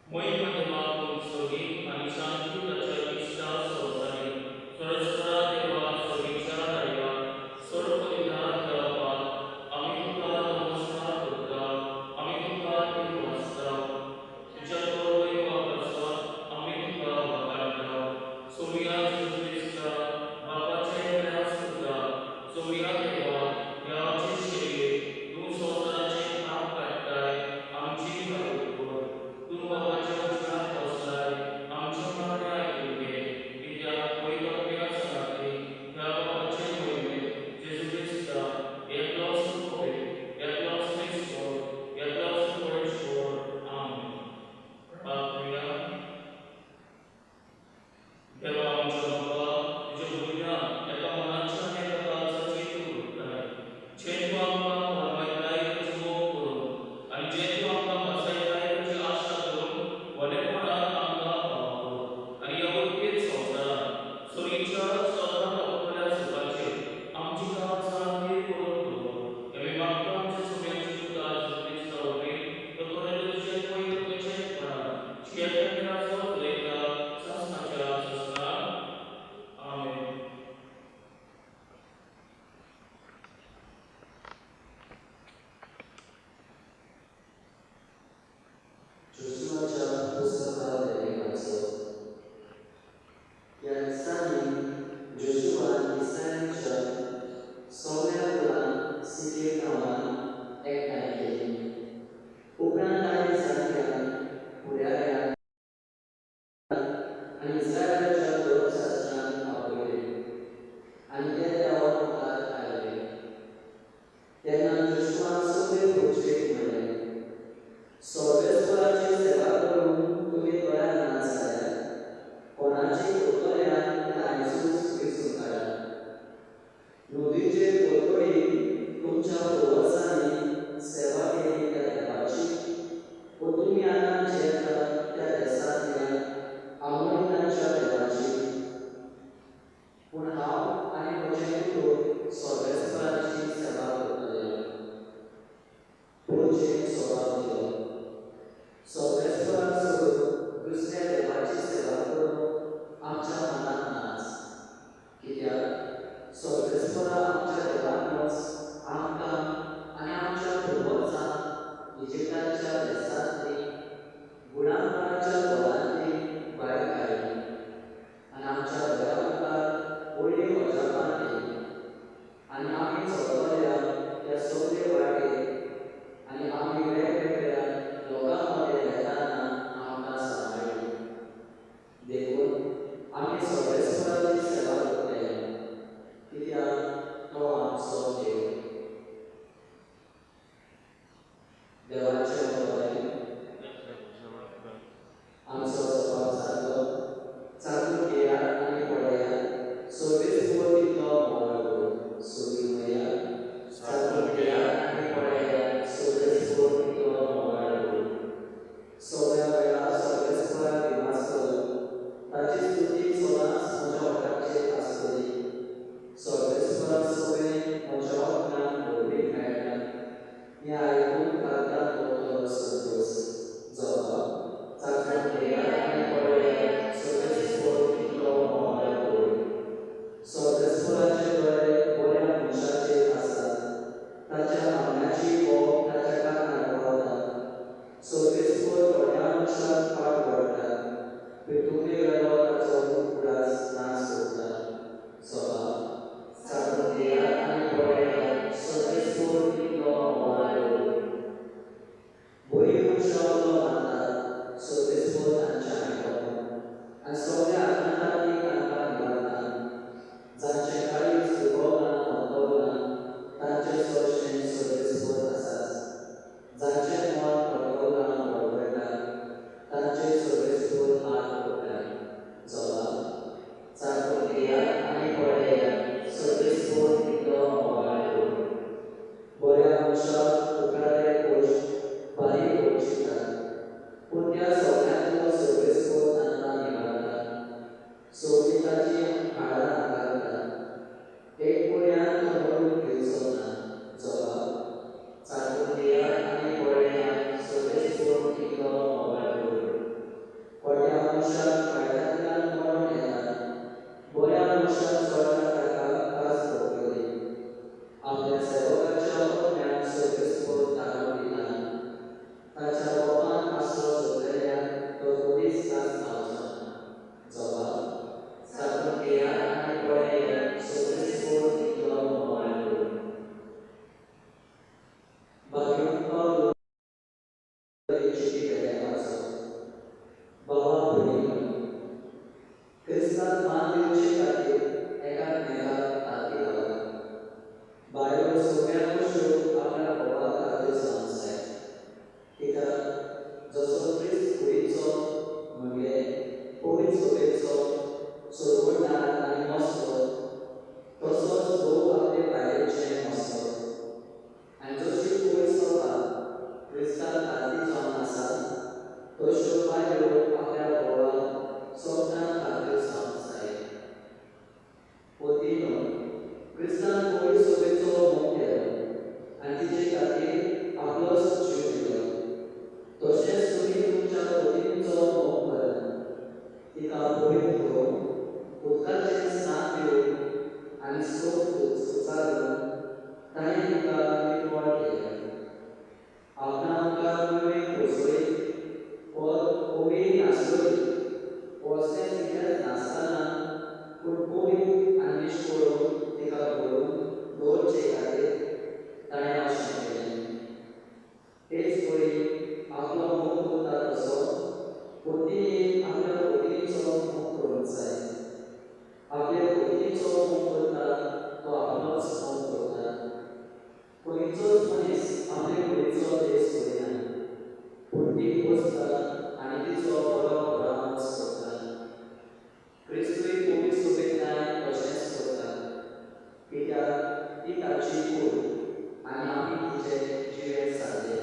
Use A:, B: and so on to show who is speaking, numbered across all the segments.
A: मोहिमा देवा तूं सोगीक आनी शांती ताच्या इश्टा संवसारी सरस्वरा देवा सोगीच्या दैवा सर्वपरिधार देवा आमी तुका नमस्कार करता, आमी तुका देव आसता. तुज्या तो वैभवा पासत आमी तुका वखाणटा. सोमया जेजू क्रिस्ता बापाचे प्रयास करता. सोमया देवा, देवाचे शेरये, तूं संवसाराचे पाप काडटाय, आमची काकूट कर. तूं बापाच्या उजव्याक बसलाय, आमच्यो मागण्यो आयकून घे. कित्याक पवित्र सांगाती ह्या बापाचे मोहिमेंत जेजू क्रिस्ता एकलोच पवित्र, एकलोच ईश्वर, एकलोच परमेश्वर. आमेन. प्रार्थुया. देवा आमच्या बाबा, तुज्या भुरग्यांक एका मनाच्या आनी एका काळजाची तूं करताय. जें तूं आमकां फर्मायताय ताचो मोग करून आनी जें तूं आमकां वाचयताय ताची आशा धरून बरेपणान आमकां फावो कर आनी ह्या उर्बेत संवसारांत सोरीच्या सदां रावतल्या सुखाचेर आमची काळजां थीर करून दवर. आमी मागता आमच्या सोम्याच्या पुता जेजू क्रिस्ता वरवीं, तो खरें तुजें पवित्र पणान जियेता, उलयता सासणाच्या सासणाक. आमेन.
B: जोशुआच्या पुस्तकावेलें वाचप. ह्या दिसांनी जोशुआन इस्रायलाच्या सगळ्या कुळांक सिकेम गांवांत एकठांय केलीं. उपरांत ताणें जाणट्यांक, फुडाऱ्यांक आनी इस्रायलाच्या धर्मशास्त्र्यांक आपयले आनी ते देवा मुखार आयले. तेन्ना जोशुआन सगळे फौजेक म्हणलें, सर्वेस्पराची सेवा करूंक तुमी तयार ना जाल्यार कोणाची करतल्यांक तें आयजूच वेंचून काडात. नदीचे पलतडी तुमच्या पुर्वजांनी सेवा केली त्या देवाची, वो तुमी आतां जियेतात त्या देसांतल्या आमोरितांच्या देवाची? पूण हांव आनी म्हजें कुटूंब सर्वेस्पराची सेवा करतले. फौजेन जबाब दिलो, सर्वेस्पराक सोडून दुसऱ्या देवाची सेवा करूंक आमच्या मनांत नाच, कित्याक सर्वेस्परा आमच्या देवानूच आमकां आनी आमच्या पुर्वजांक इजिप्ताच्या देसांतली गुलामपणाच्या घरांतली भायर काडली आनी आमच्या दोळ्यां मुखार व्हडलीं अजापां केलीं आनी आमी चलतल्या त्या सगळे वाटेर आनी आमी वेगवेगळ्या लोकां मदें वेताना आमकां सांबाळ्ळी. देखून आमी सर्वेस्पराची सेवा करतले, कित्याक तो आमचो देव. देवाचें बरें. आमचो सभाव जालो. चाखून घेयात आनी पळयात सर्वेस्पर कितलो म्होंवाळ. सोदी म्हणया, चाखून घेयात आनी पळयात सर्वेस्पर कितलो म्होंवाळ. सगळ्या वेळार सर्वेस्पराक दिमास करप, ताची स्तुती सदांच म्हज्या ओंठाचेर आसतली. सर्वेस्पराक सगळें म्हज्या आत्म्याक व्हडवीक मेळटा. हें आयकून काळजांत भरतलो संतोश. जबाब, चाखून घेयात आनी पळयात सर्वेस्पर कितलो म्होंवाळ. सर्वेस्पराचे दोळे बऱ्या मनशाचेर आसात, ताच्या मागण्याची बोब ताच्या कानार पावता. सर्वेस्पर थोड्या मनशाक फाट वळटा, पितुमेवेलो ताचो उगडास नाच करता. जबाब, चाखून घेयात आनी पळयात सर्वेस्पर कितलो म्होंवाळ. बरीं मनशां उलो मारतात, सर्वेस्पर तांचें आयकता आनी सगळ्या आकांतांनी तांकां निवारता. जांचें काळीज दुखवलां मोडवलां तांचें सोंशें सर्वेस्पर आसाच. जांचें मन फटवलां बडबडटा तांचेर सर्वेस्पर हात ओडटाय. चिटी बेलेमाचो. भावा भयणींनो, क्रिस्ताक मान दिवचे खातीर एकामेकाक ताकी लावात. बायलो सोंप्या कश्यो आपल्या घोवाक तात्यो जावंक जाय, कित्याक जसो क्रिस्त कुडीचो म्हणजे पवित्र सभेचो सोरवणदार आनी मस्तो, तसोच घोव आपले बायलेचें मस्तो. आनी जशी पवित्र सभा क्रिस्ताक ताती जावन आसा, तश्यो बायलो आपल्या घोवाक सगळ्यांक तात्यो जावंक जाय. पतीनो, क्रिस्तान पवित्र सभेचो मोग केलो आनी तिचे खातीर आपलोच जीव दिलो, तशेंच तुमी तुमच्या पतींचो मोग करात. तिका पवित्र करून उदकाचें स्नान दिवन आनी सोप उचारून ताणें तिका नितळ केल्या. आपणा मुखार मुळें कोसळीत व उमेदी नासलोली वसलें कित्याक नासतना, पूण पवित्र आनी निश्कळून तिका भरून दवरचे खातीर ताणें अशें केलें. तेच परी आपलो मोग करता तसो पतींनी आपल्या पत्नीचो मोग करूंक जाय. आपले पत्नीचो मोग करता तो आपलोच मोग करता. खंयचोच मनीस आपले कुडीचो द्वेस करिना, पूण ती पोसता आनी तिचो बरो परामर्श करता. क्रिस्तूय पवित्र सभेक तशेंच करता, कित्याक ती ताची कूड आनी आमी तिचे जिवे सारले.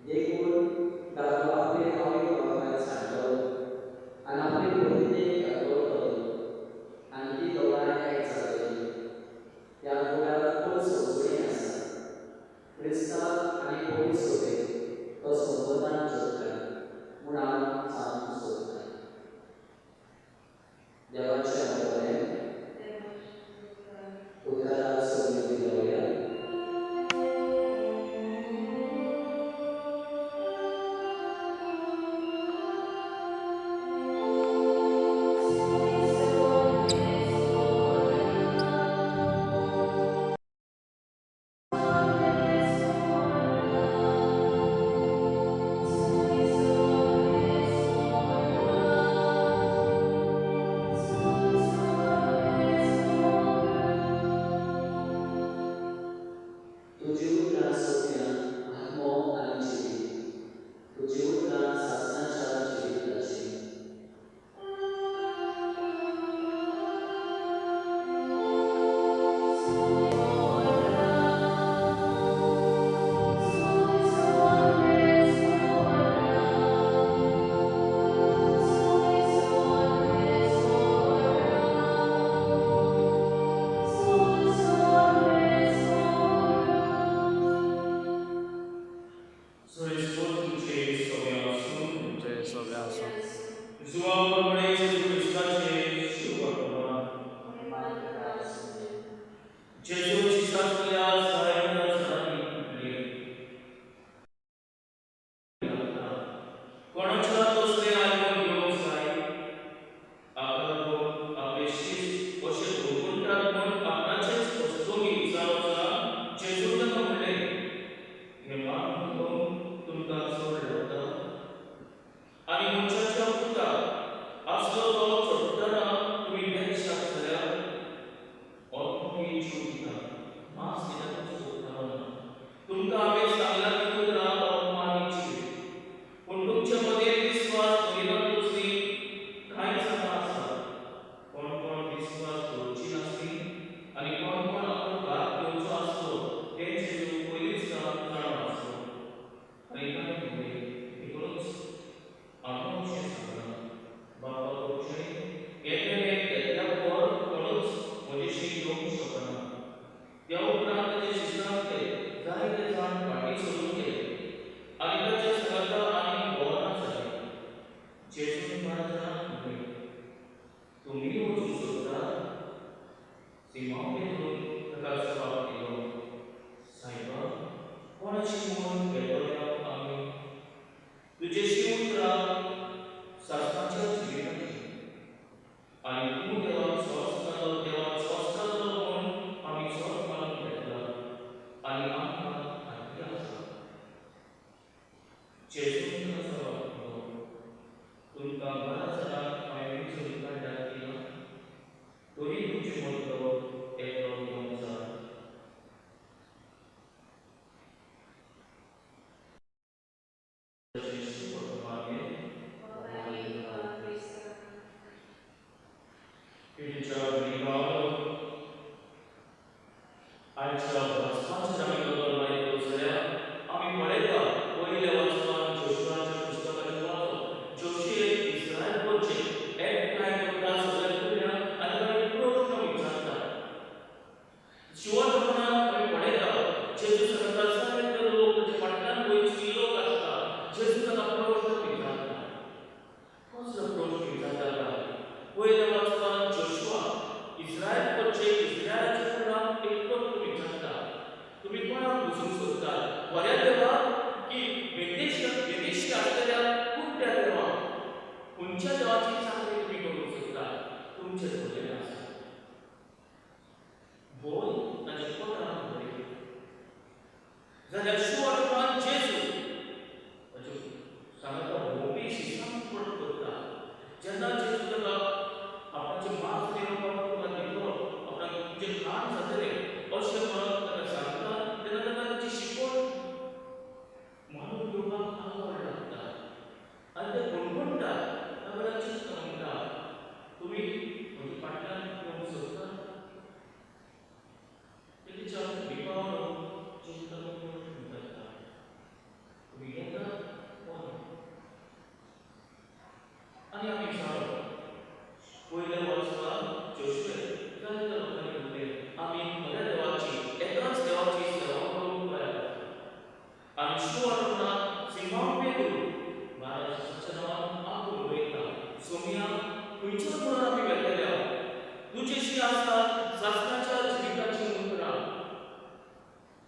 B: देखून दादलो आपले आवय बापायक सांडटलो आनी आपले पत्नीक एकवटतलो आनी ती दोगांय एक जातलीं. ह्या गुणाक खूब समजणी आसा. क्रिस्ताक आनी पवित्र सभेक तो संबंदान जोडटा म्हूण हांव सांगूंक सोदतां. देवाचें हांव बरें उदाराक समजून दिलोया. तुजी उतरां सोंप्या आत्मो आनी जिवीत. तुजी उतरां सासणाच्या जिविताचीं.
A: सोयीस्कर तुमचे सगळे आसूं.
C: तुमचे सगळे आसूं.
A: जुवां प्रमाणे जेजू क्रिस्ताचे शुभ वर्तमान. जेजूची सातल्या जायत्या जाणांनी म्हटलें, कोणाच्या तसलें आयकून घेवंक जाय? आपलो आपले शिस्त अशें धुकूनटात म्हूण आपणाचेच वस्तुंगी जावं जेजून ताका म्हणलें, हें मान हुकूम तुमकां चड लागता. आनी मनशाच्या पुताक आसलो तो चडटना तुमी बेशाक जाल्यार आत्मो जीव दिता, मांस कित्याकूच उपकारना. तुमकां हांवें सांगलां ती उतरां आत्मो आनी जीव. पूण तुमचे मदें विस्वास दवरिनात तसलीं कांय जाणां आसात. कोण कोण विस्वास दवरची नासली आनी कोण कोण आपलो घात घेवचो आसलो तें जेजू पयलींच जाणा आसलो. आनी ताणें म्हणलें, देखूनच हांवें अशें सांगलां, बापा कडचें येतलें घेतल्या बगर कोणूच म्हजेशी येवंक शकना. त्या उपरांत ताचे शिश्यांतले जायते जाण फाटीं सरून गेले आनी ताच्या सांगाता आनी भोंवना जाले. जेजून 12 जाणांक म्हणलें, तुमी वचूंक सोदतात? सिमांव पेद्रून ताका जबाब दिलो, सायबा, कोणाची म्हूण घेतले आमी? तुजेशी उतरां सासणाच्या जिविताचीं आनी तूं देवाक सोंसतालो, देवाक सोंसतालो म्हूण आमी सत मानून घेतला आनी आमकां खात्री आसा. जेजून जेजून ताका जबाब दिलो, तुमकां 12 जाणांक हांवें वेंचून काडल्यात ती ना? तरी तुमचे मदलो एकलो येवंक जाय. आयच्या वाचपाचेर आमी नदर मारीत जाल्यार आमी पळयता, पयल्या वाचपान जोशुआच्या पुस्तकाचें वाचप, जोशुए इस्रायल प्रजे एकठांय करता सगळ्या फुडल्यान आनी ताका एक प्रश्न विचारता. शिवण आमी पळयता, जेजू सांगता, जायते लोक ताचे फाटल्यान वयची लोक आसता. जेजू ताका प्रश्न विचारता. कसलो प्रश्न विचारता काय? पयल्या वाचपान जोशुआ इस्रायल प्रजे इस्रायलाच्या फुडान एक प्रश्न विचारता, तुमी कोणाक पुजूंक सोदतात, बऱ्या देवाक की विदेश विदेशी आसलेल्या कुड्ड्या देवाक? खंयच्या देवाची चाकरी तुमी करूंक सोदतात? तुमचे धोरण आसा भंय ताच्या पोटांत भरिल्लो. जाल्यार शिवटमान जेजू ताचे सांगता, भोंवपी शिसांक करता. जेन्ना जेजू ताका आपणाचे मांस दिवपाक तुका दितलो, आपणाक तुजें खाण जातलें अशें म्हणून ताका सांगता, तेन्ना ताका ताची शिकवण मानून घेवपाक आवड लागता आनी ते गुणगुणटा. त्या वेळार चिंतता, म्हणटा, तुमी म्हज्या फाटल्यान येवंक सोदता? तेच्या विभागानो चिंतन विचारता, तुमी येता कोण? आनी आमी विचारप, पयल्या वाचपाक जोशुए जायत्या लोकांनी म्हणलें, आमी खऱ्या देवाची, एकाच देवाची सेवा करूंक तयार आसा. आनी शिवणाक सिमांव पेद्रू महाराजाच्या नांवान आपूण उलयता, सोमया, खंयच्या म्हणून आमी वेतल्या? तुजेशी आसा सासणाच्या जिविताची उतरां.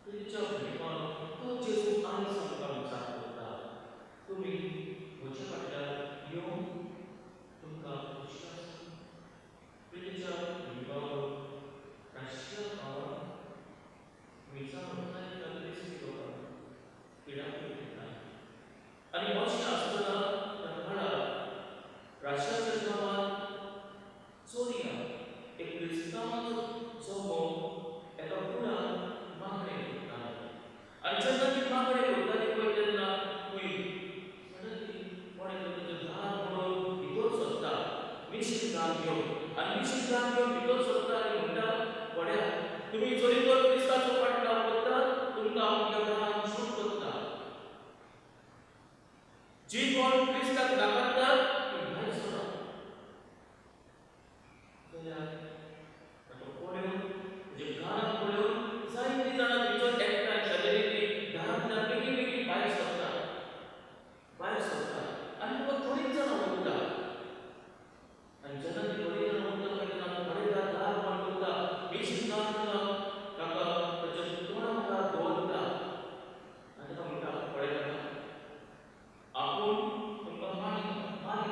A: तुज्या भयपान तो जेजू आनी आमकां विचार करता, तुमी म्हज्या फाटल्यान येवन तुमकां खोशी आसा? तुज्या भयपान राष्ट्रीय गांवांत विचार जायत्या क्रिस्ती लोकांक पिडापीड दिता. आनी अशें आसतना त्या काळार राशियाच्या गांवांत चोरयां एक क्रिस्तांवाचो जमो एका कुडान मागणें करतालो. आनी जेन्ना ती मागणें करताली पळय, तेन्ना खंय सडनली कोण एकलो ताचें दार मोडून भितर सरता, मिशीन गन घेवन. आनी मिशीन गन घेवन भितर सरता आनी म्हणटा, पळयात, तुमी जरी तर क्रिस्ताचो फाटलाव करतात, तुमकां हांव ह्या घरान शूट करता. जी कोण क्रिस्ताक नाकारतात ती भायर सरात. जाल्यार ताका पळोवन, म्हणजे गानाक पळोवन जायतीं जाणां भितर एकठांय जालेली ती दारांतल्यान बेगीन बेगीन भायर सरतात, भायर सरतात आनी फकत थोडींच जाणां उरता. आनी जेन्ना ती थोडीं जाणां उरता पळय, तेन्ना पळयता, दार बंद करता, मिशीन गन ताका ताच्या तोंडा मुखार दवरता आनी ताका म्हणटा, पळयता, आपूण तुमकां मारिना, मारिना.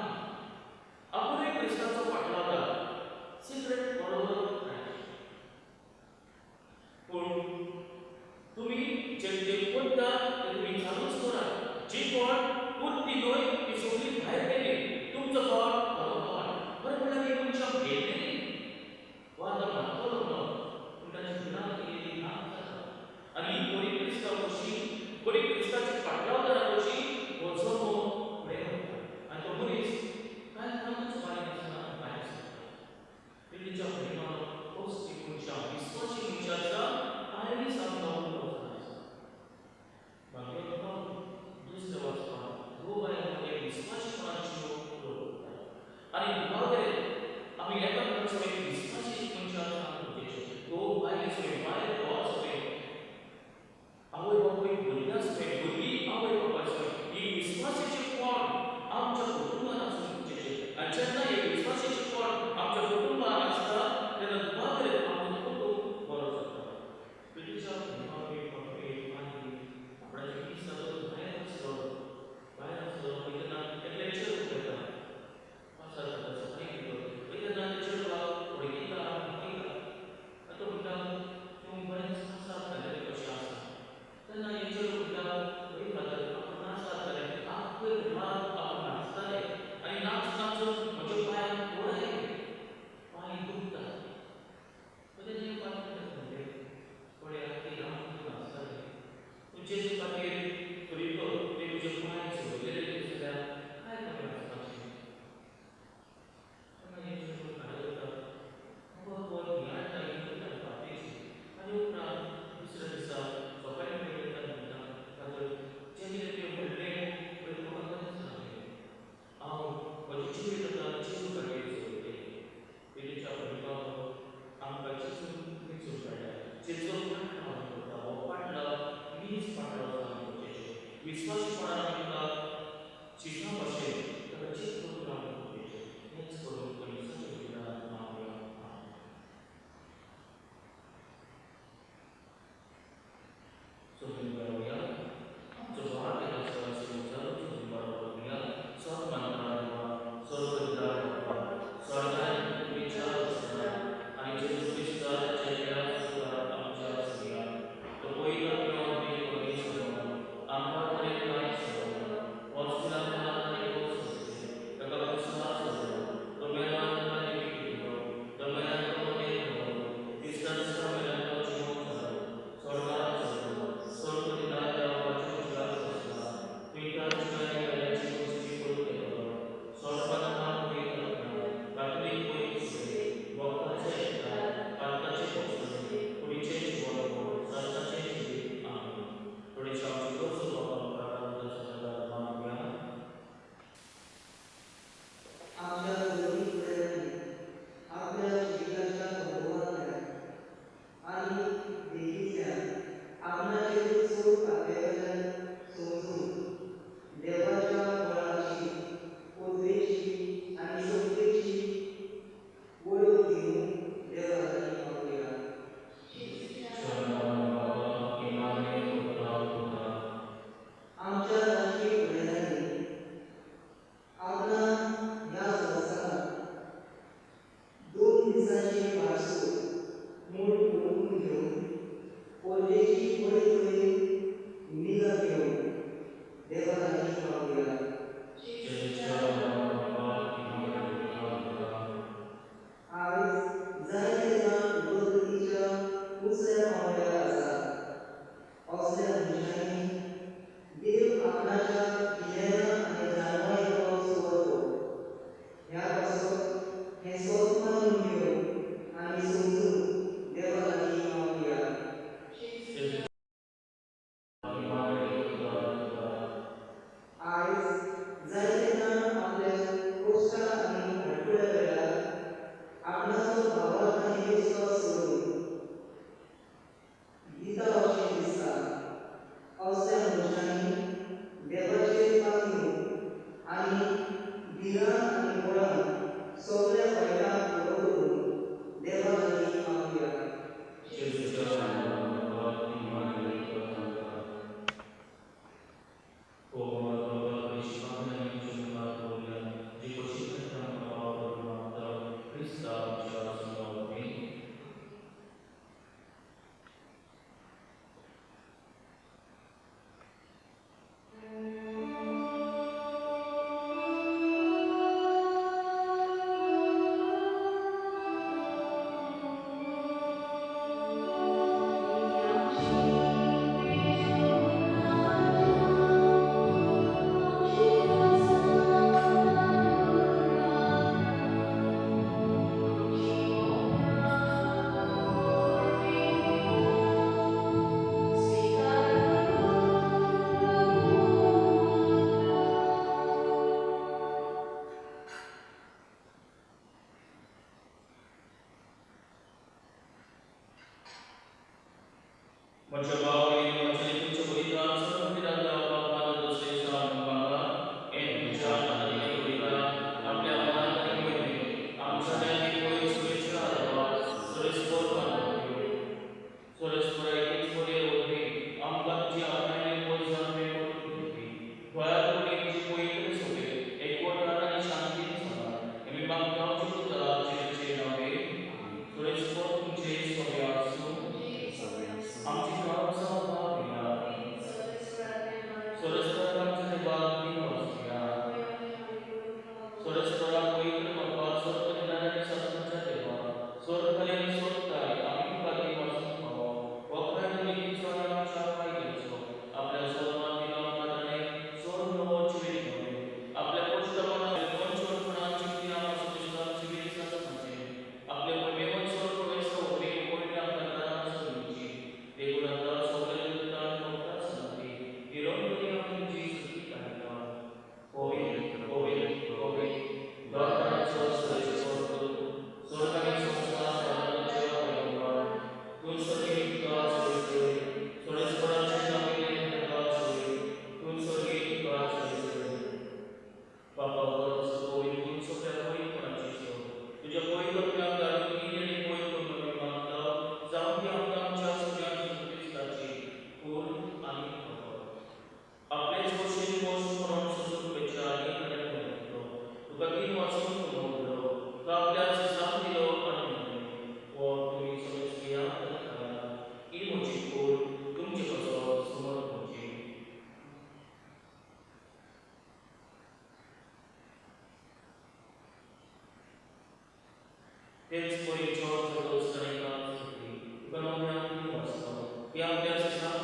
A: तेच परी चर्च आनी तुका नव्यान वाचता ती आपल्या ससांत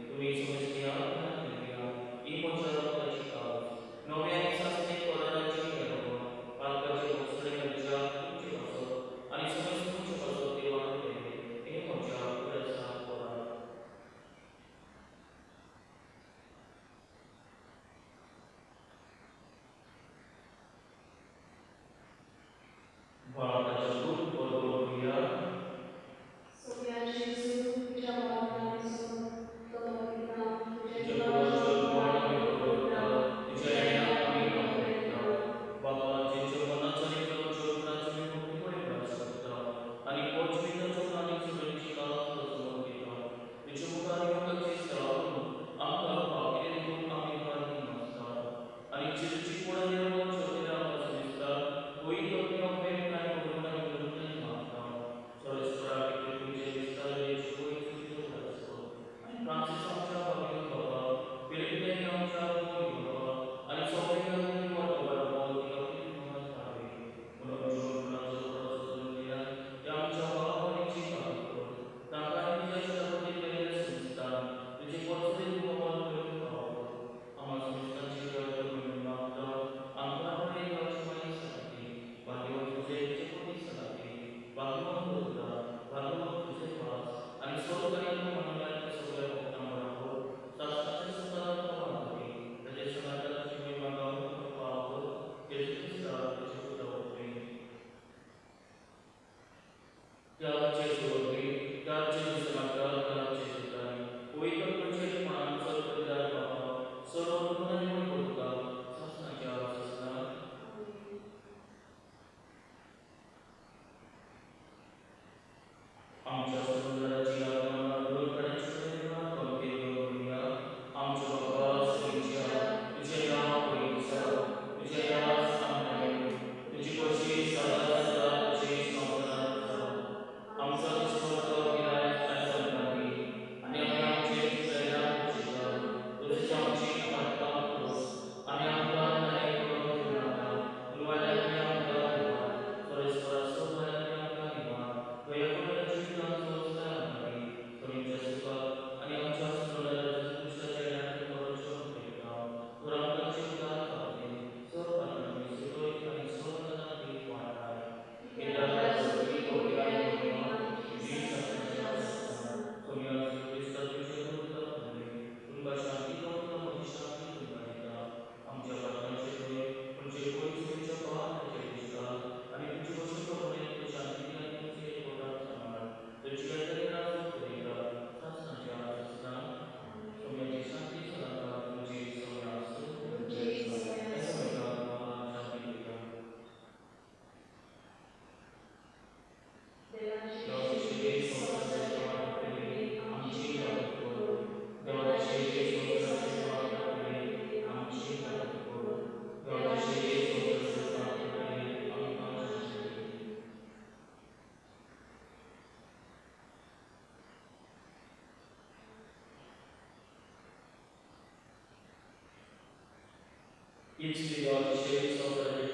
A: तुमी समजल्या ही म्हज्या रक्ताची काज नव्या आनी सासणीक कराराची पातकाचे भोसणे म्हज्या तुमचे पासत आनी समज तुमचे पासत देवान केले हे म्हज्या उगडासाक करात. बाळकाच्या दूत बरोबर करुया.
C: Sofia Gesù, तुझ्या मरणापासून तो पवित्र तुझ्या
A: तुझ्या कुळाचो मरण आमी करता, तुझ्या येण्याक आमी वावुरता. बाबा, जेच्या मनाचो आनी प्रभूच्या गुणाचो आमी भक्तीपणे उगडास करता आनी पोचविताचो आनी सगळ्यांची काळ समोर घेता, तुज्या मुखार येवपाची सेवा करून आमकां फावकिलें देखून आमी उपकार मागता. आनी चिरचिपण आनी निर्मळ आमकां समजता पयली अपने प्रेम आनी करून आनी करून मागता. सरस्वरा तुमचे विस्तार आनी फ्रांसीस आमच्या बाबीन बाबा, फिलिपिनी आमच्या मोरी बाबा आनी सगळ्या म्हणून जीवनाचो करून दिला ते आमच्या बाबाची कर तांकां तुज्या शब्दाची केल्ले संस्था तुजे परसरी मुखार करून पावो. आम्हा संस्थांची गरज म्हणून मागता. आमकां माई सलाती भाग्यवान तुझे तुझे सलाती भाग्यवान करता भाग्यवान तुझे वास आनी स्वर्ग म्हणून सगळ्या भक्तां बरोबर शास्त्राच्या सुखात बांदली ताच्या समाजाची महिमा गावून पावो. जेजू क्रिस्ता तुझे पुता वरवीं. त्याचे वरवीं त्याचे समाजात त्याचे सुतांनी पवित्र पंचेपणान सर्वदार बाबा सर्व गुणांनी करता शासनाच्या शासनात. आमच्या सुंदराची आत्मा करुया. आमच्या बाबा सगळीच्या तुझे नाव पवित्र जावं, तुझे राज आमकां येवं, तुजी खोशी सदा सदा तुजी संवसारांत जावं. आमचो दिसपट्टो गिरायक आयज आमकां दी आनी आमी आमचे चुकयल्यांक पोशिता तशीच आमची पातकां पोस आनी आमकां न्याय करूंक दिवनाका, पूण वायटांतल्यान आमकां निवार. परस्परा सगळ्यांनी आमकां निवार आनी आमच्या आमच्या पातकांचे न्हय पूण जे पयस आनी तुजी कशी करुणेन शांती आनी तुजी एकवटान सांबाळ. तुजी गजाली करिता सासणाच्या सासणाक. सोम्याची शांती सदांकाळ तुमची सगळ्या आसूं. एकामेकाक शांती दिता. देवाचे संवसाराचे पाप पडले आमची मदत कर. देवाचे संवसाराचे पाप पडले आमची मदत कर. देवाचे संवसाराचे पाप पडले आमकां शांती दी. हीच देवाचे संवसाराचे